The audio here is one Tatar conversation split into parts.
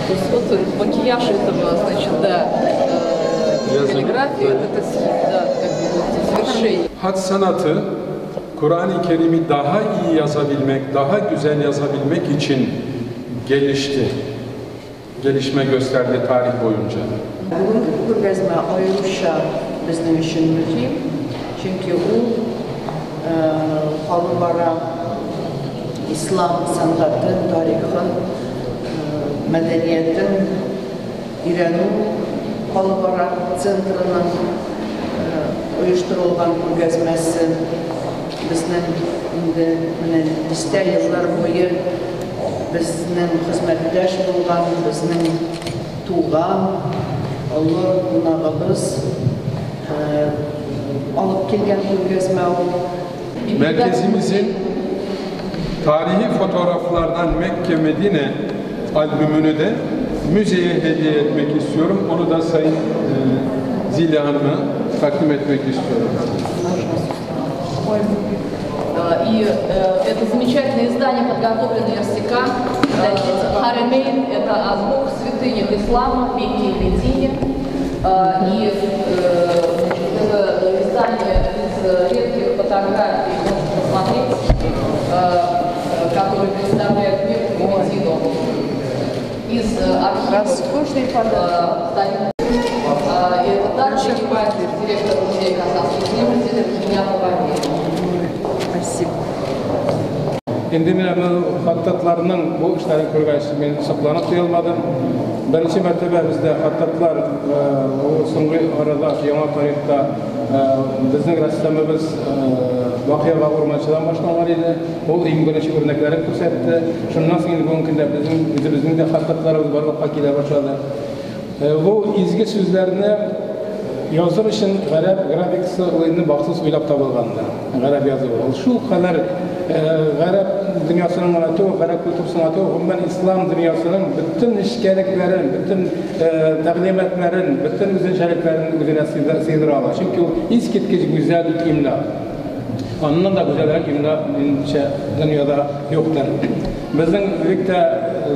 То есть вот макияж этого, значит, да, каллиграфии, это да, как бы вот завершение. Hat sanatı Kur'an-ı Kerim'i daha iyi yazabilmek, daha güzel yazabilmek için gelişti. Gelişme gösterdi tarih boyunca. Бүгенге күргәзмә аеруча безнең өчен мөһим, чөнки ул халыкара ислам сәнгатен, тарихын, мәдәниятен өйрәнү халыкара центрының оештырылган күргәзмәсе. Безнең инде менә дистә еллар буе безнең хезмәттәш булган, безнең туган олы кунагыбыз алып килгән күргәзмә ул. Merkezimizin tarihi fotoğraflardan Mekke Medine albümünü de müzeye hediye etmek istiyorum. Onu da Sayın Zilya Hanım'a takdim etmek istiyorum. И это замечательное издание подготовлено РСК. Харамейн – это о двух святынях ислама, Мекке и Медине. И значит, это издание из редких фотографий, можно посмотреть, которые представляют Мекку и Медину. Из архивов. И это также принимает директор музея Казанских Кремль, Геннадий. Спасибо. Инде менә бу хаттатларның бу эшләрен күргәч, мин сокланып туя. Беренче мәртәбә бездә хаттатлар соңгы арада яңа тарихта безнең рәссамыбыз Бакыя Урманчыдан башланган иде. Ул иң беренче үрнәкләрен күрсәтте. Шуннан соң инде бүгенге көндә безнең үзебезнең дә хаттатларыбыз барлыкка килә башлады. Бу изге сүзләрне языр өчен гарәп графикасы ул инде махсус уйлап табылган да. Гарәп язуы. Ул шул кадәр гарәп дөньясының гына түгел, гарәп культурасының түгел, гомумән ислам дөньясының бөтен нечкәлекләрен, бөтен тәгълиматларын, бөтен үзенчәлекләрен үзенә сыйдыра ала. Чөнки ул искиткеч гүзәл имла. Аннан да гүзәлрәк имла минемчә дөньяда юктыр. Безнең бик тә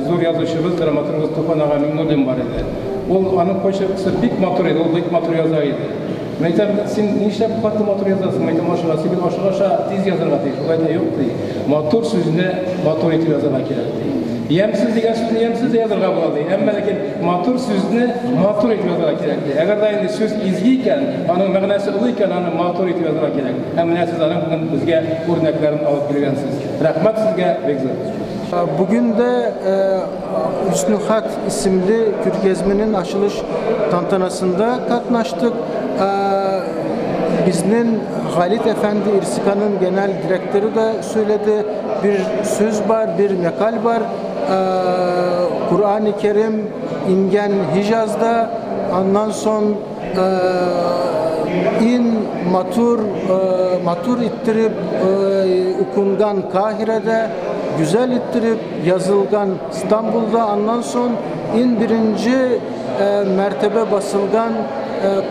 зур язучыбыз, драматургыбыз Туфан ага Миңнуллин бар иде. Ул аның почеркысы бик матур иде, ул бик матур яза иде. Мин әйтәм, син нишләп бу катлы матур язасың? Мин әйтәм, ашыга, син бит ашыга тиз язарга тиеш. Ул әйтә, юк, ди. Матур сүзне матур итеп язарга кирәк, ди. Ямьсез дигән сүзне ямьсез дә язарга була, ди. Әмма ләкин матур сүзне матур итеп язарга кирәк, ди. Әгәр дә инде сүз изге икән, аның мәгънәсе олы икән, аны матур итеп язарга кирәк. Һәм менә сез аның бүген безгә үрнәкләрен алып килгәнсез. Рәхмәт сезгә, бик зур. Bugün de Hüsnü Hat isimli kürgezmenin açılış tantanasında katnaştık. Biznin Halit Efendi İrsika'nın genel direktörü de söyledi. Bir söz var, bir mekal var. Kur'an-ı Kerim ingen Hicaz'da, ondan son in matur matur ittirip okungan Kahire'de, güzel ittirip yazılgan İstanbul'da, ondan son in birinci mertebe basılgan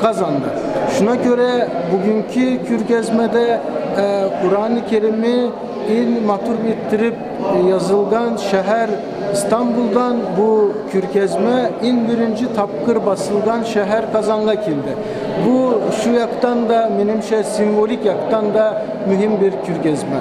Kazan'da. Şuna göre bugünkü kürgezmede Kur'an-ı Kerim'i in matur ittirip yazılgan şehir İstanbul'dan bu kürkezme in birinci tapkır basılgan şehir Kazan'a kildi. Bu şu yaktan da menimше simbolik yaktan da mühim bir kürkezme.